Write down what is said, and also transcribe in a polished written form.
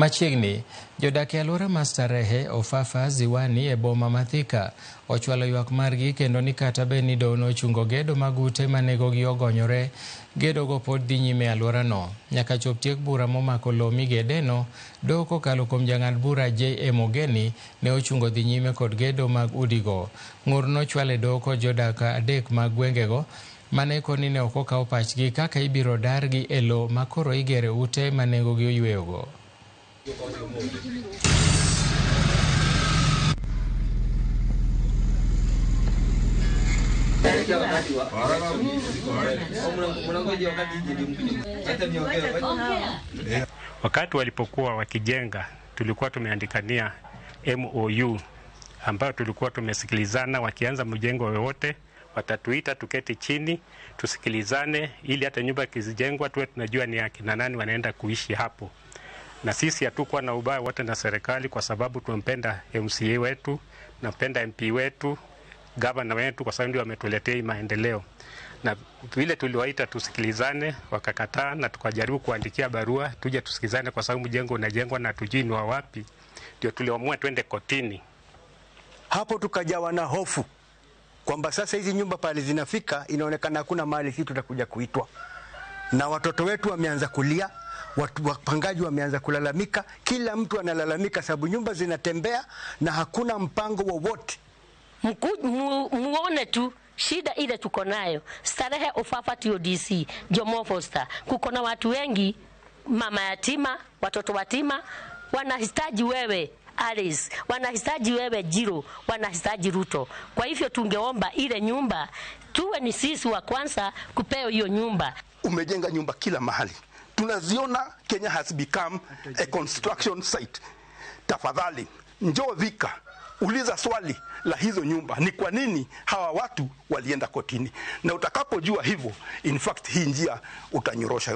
Machiegni, jodak e alwora mar Starehe, Ofafa, Ziwani e boma ma Thika ochwalo ywak margi kendo ni kata bed ni doho nochungo gedo mag ute ma nengogi ogonyore, gedogo pod dhi nyime e alworano. Nyaka chop tiek bura momako lowo migedeno, doho kokalo kuom jang'ad bura J.M. Ogeni ne ochungo dhi nyime kod gedo mag udigo. Ng'ur nochwal e doho kod jodak adek mag gwengego mane koni ne ok okaw pachgi kaka ibiro dargi e lowo ma koro igere ute ma nengogi oyweyogo. Wakati walipokuwa wakijenga tulikuwa tumeandikania MOU ambayo tulikuwa tumesikilizana, wakianza mjengo wowote watatuita tuketi chini tusikilizane, ili hata nyumba ikijengwa tuwe tunajua ni akina nani wanaenda kuishi hapo. Na sisi hatukuwa na ubaya wote na serikali, kwa sababu tunampenda MCA wetu, tunampenda MP wetu, gavana wetu, kwa sababu ndio wametuletea maendeleo. Na vile tuliwaita tusikilizane, wakakataa, na tukajaribu kuandikia barua tuje tusikilizane, kwa sababu mjengo unajengwa na tujui ni wa wapi. Ndio tuliamua twende kotini. Hapo tukajawa na hofu kwamba sasa hizi nyumba pale zinafika, inaonekana hakuna mahali sisi tutakuja kuitwa, na watoto wetu wameanza kulia, watu wapangaji wameanza kulalamika, kila mtu analalamika sababu nyumba zinatembea na hakuna mpango wowote. Muone tu shida ile tuko nayo Starehe, Ofafa, TODC, Jomo Foster. Kuko na watu wengi, mama yatima, watoto yatima, wanahitaji wewe Alice, wanahitaji wewe Jiro, wanahitaji Ruto. Kwa hivyo tungeomba ile nyumba tuwe ni sisi wa kwanza kupewa hiyo nyumba. Umejenga nyumba kila mahali, tunaziona. Kenya has become a construction site. Tafadhali njoo Thika, uliza swali la hizo nyumba, ni kwa nini hawa watu walienda kotini, na utakapojua hivyo, in fact hii njia utanyorosha.